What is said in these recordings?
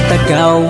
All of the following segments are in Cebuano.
Tagaw.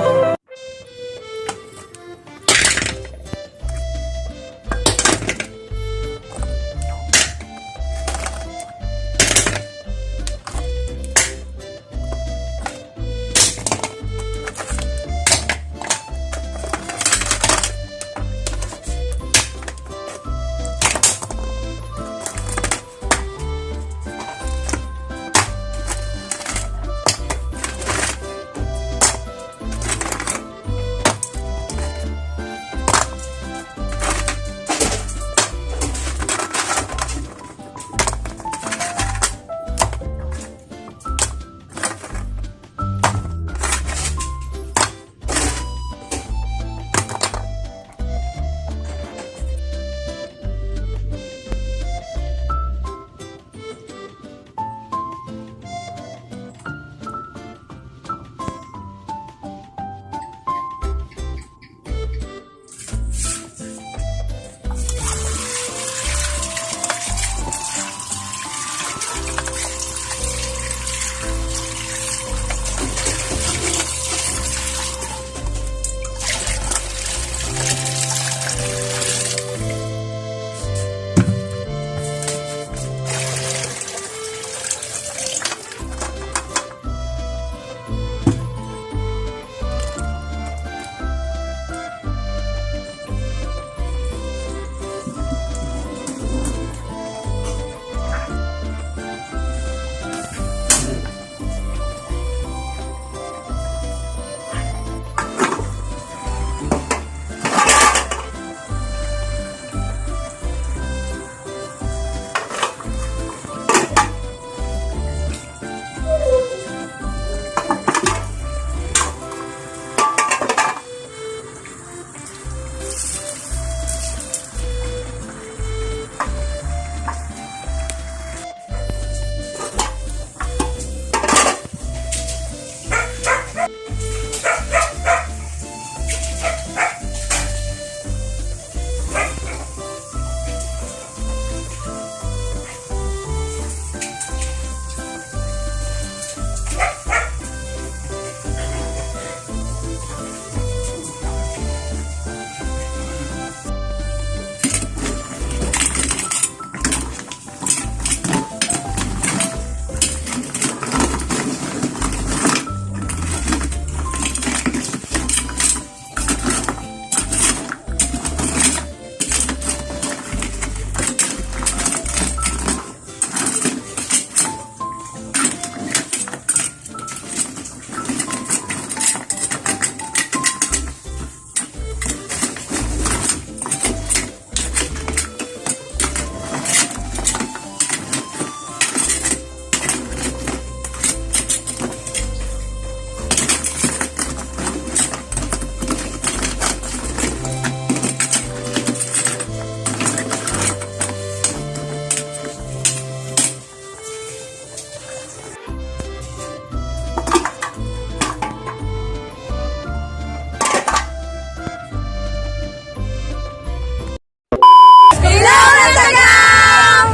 Hello, Tagaw!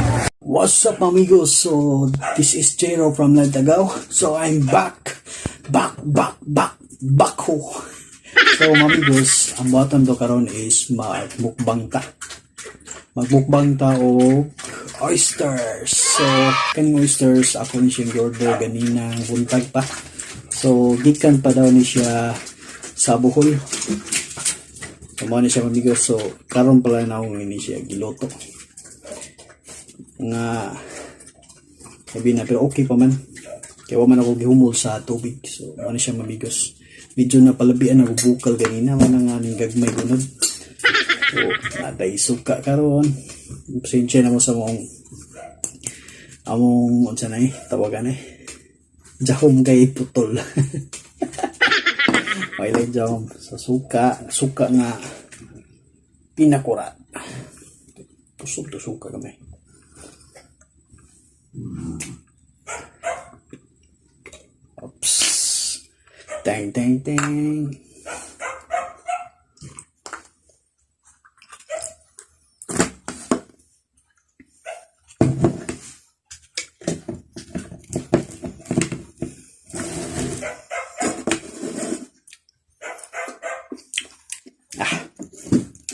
What's up, amigos? So this is Jero from Lantagaw. So I'm back, back, back, back, back ho. So mga amigos, ang buhaton to karon is magmukbang ta. Magmukbang ta og oysters. So kaning oysters ako ni siyang order ganinang buntag pa. So gikan pa daw ni siya sa Bohol. So mao ni siya, amigos. So karon pala na akong ini siya giluto nga sabi na, pero okay pa man kaya wa man ako gihumol sa tubig. So ano siya, mamigos, medyo napalabian ako bukal ganina wala nga ning gagmay gunod. So naday suka karon. Pasensya na mo sa mong among unsa na eh tawagan eh jahom kay putol. Okay lang jahom sa suka, suka nga pinakurat. Tusok to suka kami. Oops. Dang, dang, dang.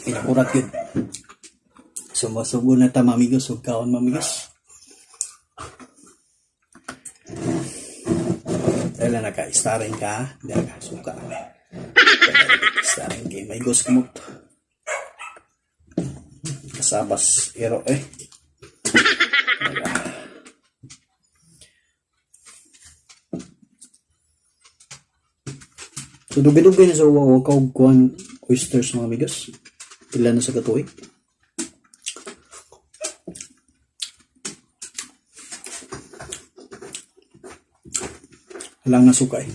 Pinakurat yun. So masugo na ta, mga amigos, ug kaon, mga amigos. Dahil na naka-starring ka, hindi ka suka. Starring kay may ghost kumot. Kasabas, ero eh. So dugay-dugay na sa uwa ka og kuan oysters, mga amigos. Pila na sa katuig. Wala nga suka eh.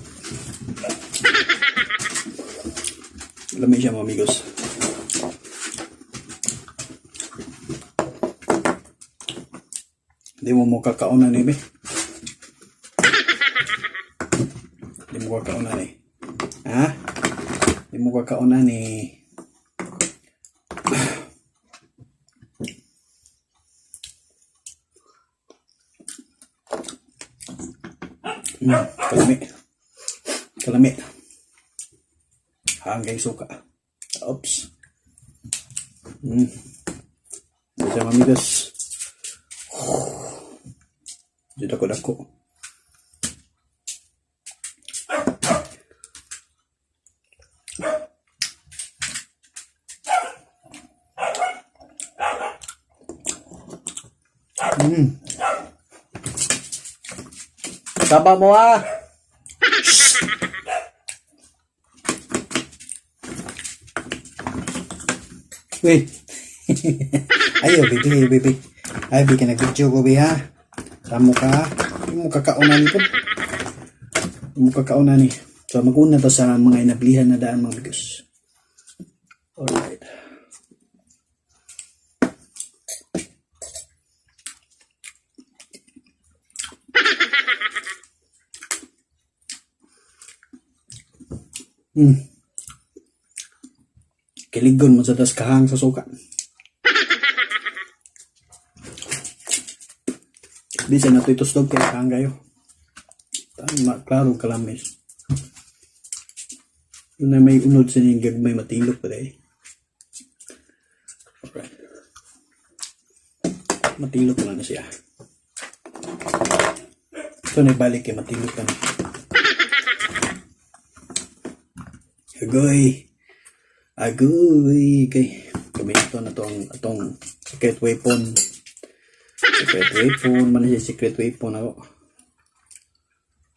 Lami siya, mga amigos. Hindi mo mo kakaonan eh, be. Hindi mo kakaonan eh. Ha? Hindi mo kakaonan eh. Kalami. Kalami. Hanggang suka. Oops. Ito siya, mga amigos. Dito ko dako. Saba mo ah. Wait. Ayo, baby, baby. Ay, baby, nag-video ko, baby, ha? Tamo ka. Hindi mo kakaunan po. Hindi mo kakaunan eh. So, mag-una to sa mga inablihan na daan, mga amigos. Alright. Kiligon mo sa tas kahang sa suka. Bisan na ito itusdog kay kahang kayo. Tama, klaro kalamis. Yun na may unod sa niyang gagmay matilok pa eh. Alright. Matilok na na siya. Ito na ibalik kay matilok pa na. Agoy! Agoy! Kay kumento na tong atong secret weapon. Secret weapon man siya, secret weapon ako.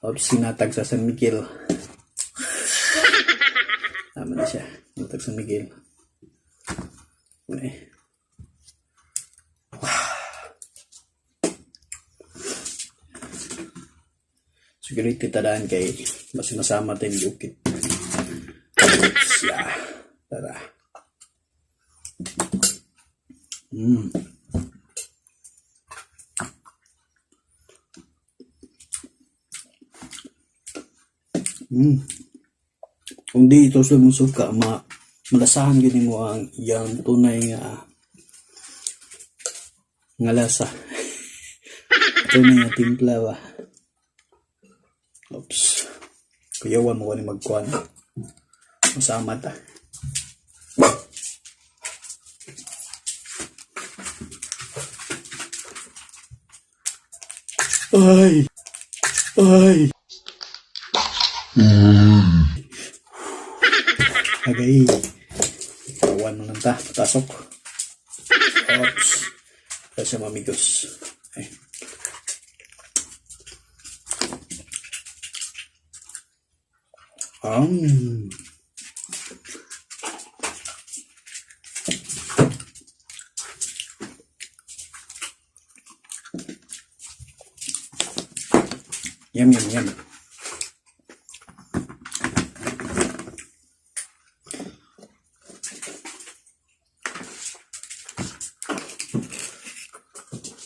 Oops, sinatag sa San Miguel. Tama na siya. Sinatag San Miguel. Okay. Security tadaan kay mas masama tayo yung ukit. Siya. Tara. Kung di ito sa mong suka, malasahan gini mo ang iyang tunay nga lasa. Tunay nga timpla ba. Oops. Kuyawan mo ko ni magkuhan. Masama ta. Ay! Ay! Agay. Kawan mo lang ta. Patasok. Oops. Kasi mga amigos. Ay. Yum, yum, yum.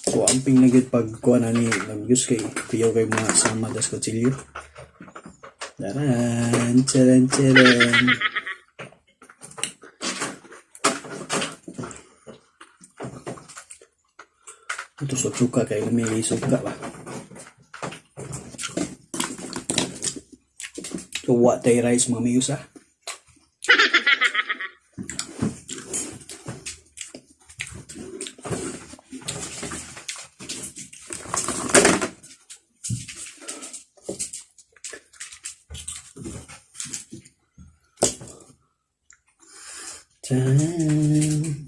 So, amping na gyud pag kuha na ni mag-use kay kuyaw kay mga sama das kutsilyo. Taran, charan, charan. Ito sa suka kay may suka ba. So, wa tay rice, mga amigos ah. Time.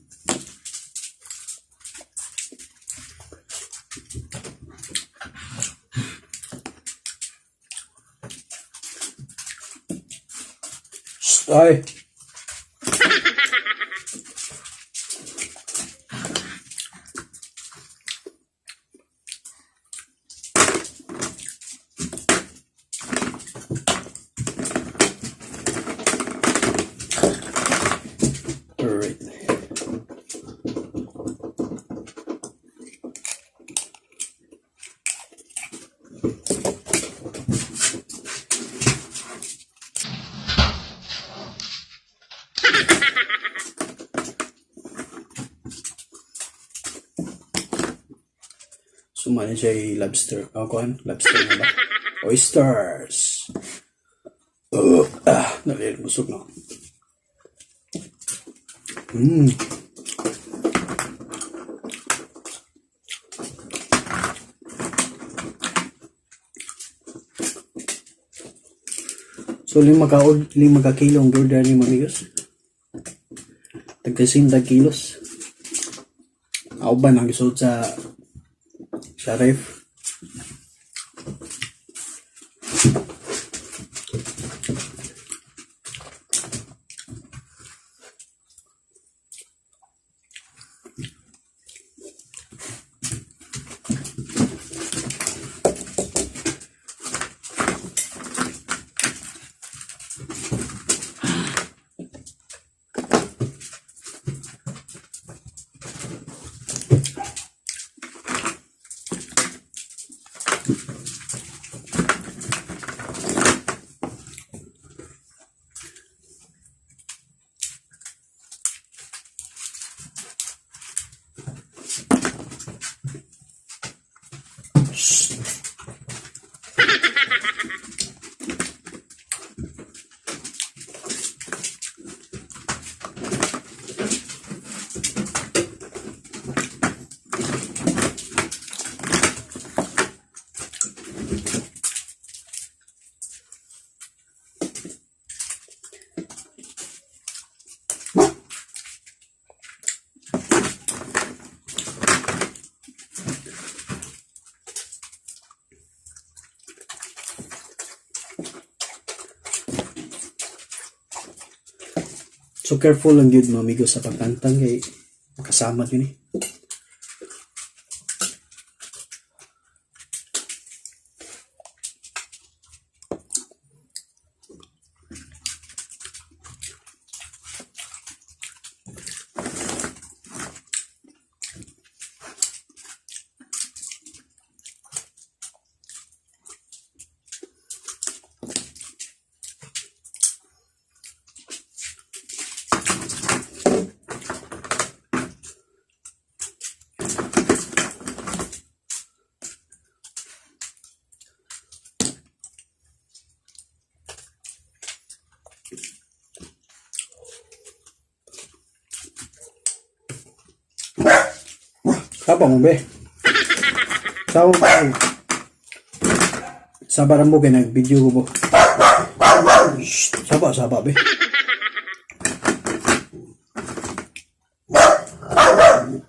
Shh, ay. Alright. So, man siya ay lobster. Oh, kuhan? Lobster na ba? Oysters! Ah, nalil, busog, no? So, 5 ka kilo ang order ni, mga amigos. Tagkasindag kilos. Ako ba nang isuot sa ref? Shh. So careful lang yun, mga amigos, sa pagtangtang kay makasama yun eh. Saba mo be. Saba mo. Saba mo kay nag-video ko bo. Shh, saba, saba be.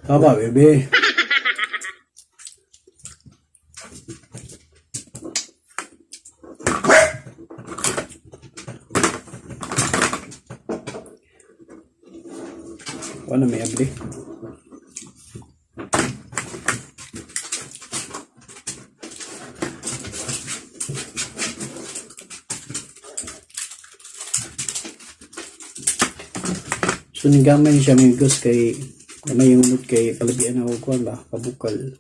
Saba bebe. Wala may abli. So ni gamay siya, amigos, kay gamay yung unod kay palabian ako kuan ba kabukal.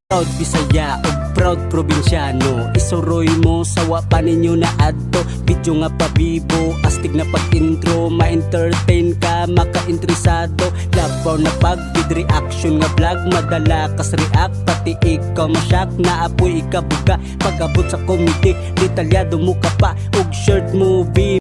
Proud Bisaya ug proud probinsyano. Isuroy mo sa wa pa ninyo na adto. Video nga pabibo, astig na pag-intro. Ma-entertain ka, maka-interesado. Labaw na pag with reaction nga vlog. Madala kas react, pati ikaw masyak. Naapoy ikabuga, pag-abot sa comedy. Detalyado mo ka pa, ug short movie.